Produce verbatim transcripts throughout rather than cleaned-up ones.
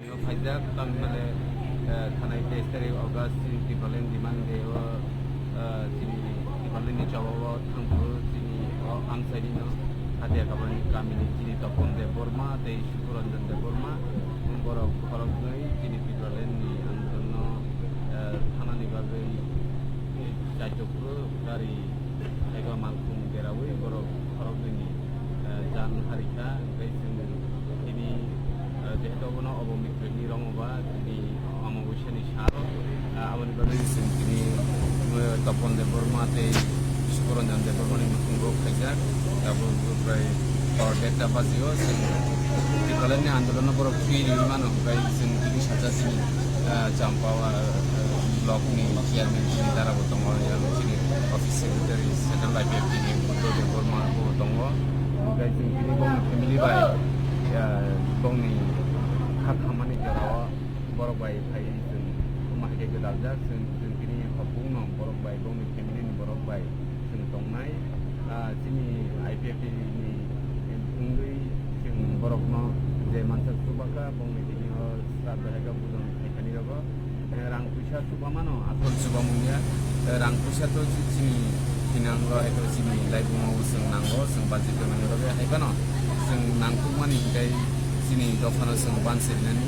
Phaijak, tamo hwnle, eh, thanai teis tarik August chini Tipraland demand day o, eh, chini Tipraland ni choba o thangphuru chini o amchaini no Hatia Kabani kamini chini Topon Debbarma tei Sukuranjan Debbarma, borok khoroknwi chini Tipraland ni andolon no, eh, thanani bagwi, eh, chaitokphuru gari eba malkhung deraui borok khoroknwi ni, eh, jan harikha, hwnkhe chwng tini, eh, jehetu obono obo mikroini romo ba tini amabuisani sal, eh, aboni bagwi chwng tini, eh, Topon Debbarma tei Sukuranjan Debbarmani mukhungo khaijak, abo prai hor derta bajio chwng Tipralandni andolono borok thwi riui mano, hwnkhe chwng tini sacha chini, eh, Champao, eh, blockni chairman chini dara bo tongo, yang chini office secretary central I P F T ni Buddha Debbarma bo tongo. Hwnkhe chwng tini bongni family bai, eh, bongni kha khamani jorao borok bai phaiwi chwng omo hai khe gwdaljak. Chwng, chwng tini hopungno borok bai, bongni family ni borok bai chwng tongnai. Ah, chini I P F T ni wngwi chwng borokno je mansak chuba kha, bongni tini o sraddho hai khe bujon phaikani rogo. Eh, rang puisa chuba mano, asol chuba mungya. Eh, rang puisa to chi-, chini thinango hai khe chini laibuma o chwng nango, chwng budget rwmani bagwi hai phano chwng nangkukmani hinkhe chini dophano chwng bansirinani.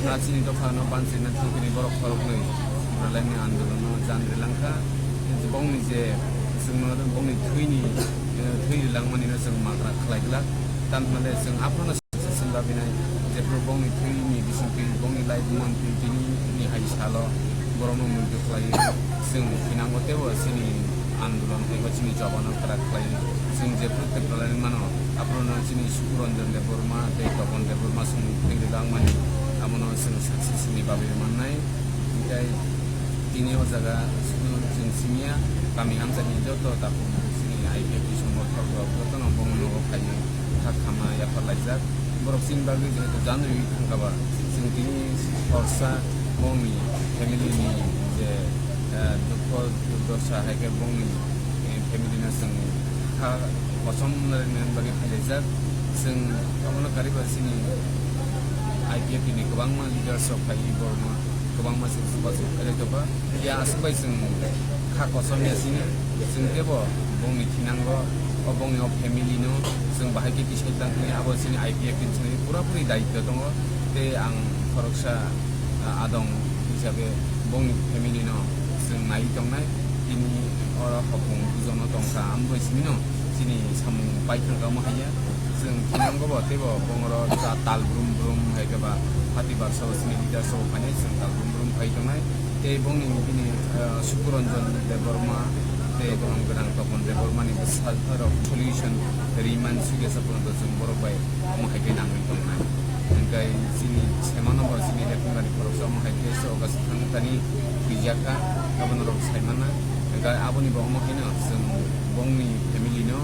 Ah, chini dophano bansirinani thwngkhe borok khoroknwi Tipralandni andolono jan rilangkha. Bongni je chwngno bongni thwini, eh, thwi rilangmanino chwng magra khlai glak. Tamhinale chwng aphano se sinda binai, jephru bongni thwini bisingtwi, bongni laibuma tini hai salo borokno muitu khlaiwi chwng thinango teibo chini andolon teibo chini chobano kwrak khlaiwi chwng jephru Tipralandni mano, aphruno chini Sukuranjan Debbarma tei Topon Debbarma chwng thwi rilangmani abono chwng success ni bagwi mannai. Hinkhe tini o jaga sudu chwng simiya, kami amchaini joto takhuk chini I P F T songbothok rok jotono bongni nogo phaiwi kha khama yaphar laijak. Borok chini bagwi jehetu janwi thangkha ba, chwng tini khorsa bongni family ni je, eh, dukho durdosa hai khe bongni, eh, family no chwng kha kosom rwna bagwi phailaijak. Chwng omono kariba chini I P F T ni kwbangma leaders rok phaiwi borokno kwbangma se chubachu khailai tongkha. Ya aswk bai chwng kha kosom ya sini, chwng teibo bongni thinango, o bongni o family no chwng bahai khe tisai tang thani, abo chini I P F T ni pura puri daityo tongo. Tei ang khoroksa, ah, adong hisabe bongni family no chwng nai tongnai. Tini oro hopung bujono tongkha, amo bai simi no chini samung pai thangkha omo haiya. Chwng thinango bo teibo bongoro ta-, tal brum brum hai khe ba hati barsa o chini leader so phainai chwng tal brum brum phai tongnai. Tei bongni bini, eh, Sukuranjan Debbarma tei borom gwnang Topon Debbarmani bwsa rok solution rimani sugya sa porjonto chwng borok bai omo hai khe nangwi tongnai. Hwnkhe chini semano bo chini rekhongani khoroksa omo hai khe se ogas thang thani twijak kha, abono rok saimana. Hwnkhe aboni bo omo haino chwng bongni family no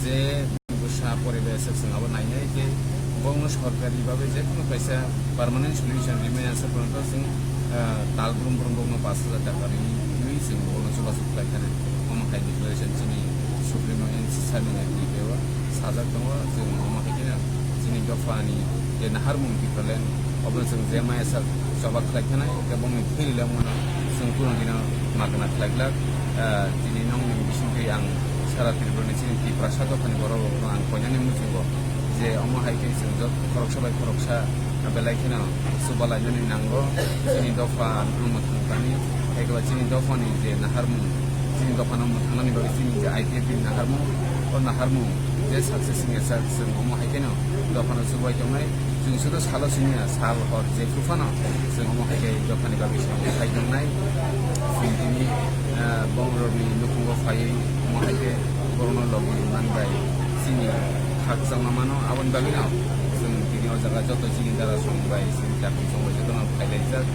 je bwsa poribe se chwng abo nainai tei bongno sorkari bagwi je kono kaisa permanent solution rimani asa porjonto chwng, ah, tal brum brum bongno pash hajar taka rini hinwi chwng bongno chubachu khlai khana. Omo hai declaration chini Supremo N C sir ni netrite o sajak tongo. Chwng omo hai kheno chini dophani je naharmung Tipraland, obono chwng je maya sak choba khlai khana, hwnkhe bongni thwi rilangmano chwng kunu dino magna khlai glak. Ah, tini nongni bisingtwi ang sara Tripura ni chini Tiprasa dophani borok rokno ang koinani muchungo je omo hai khe chwng jot khoroksa bai khoroksa belai kheno chuba lainani nango. Chini dopha no mwthang thani, eba chini dophani je naharmung, chini dophano mwthangnani bagwi chini je I P F T ni naharmung, o naharmung je success wngya sak, chwng omo hai kheno dophano chubai tongnai. Chwng sudu salo simi ya, sal hor je phuru phano chwng omo hai khe dophani bagwi samung khai tongnai. Chwng tini, ah, bong rokni nukhungo phaiwi omo hai khe borokno logi man bai chini khakchangma mano. Aboni bagwino chwng tini o jaga joto chini dara song bai chini chakri song bai jotono phailaijak.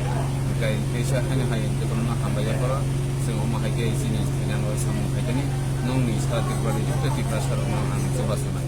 Hwnkhe teisa haino hai jotono hambai yapharo chwng omo hai khe chini thinango samung khaikani nongni sara Tripura ni joto Tiprasa rokno ang chubachu nai.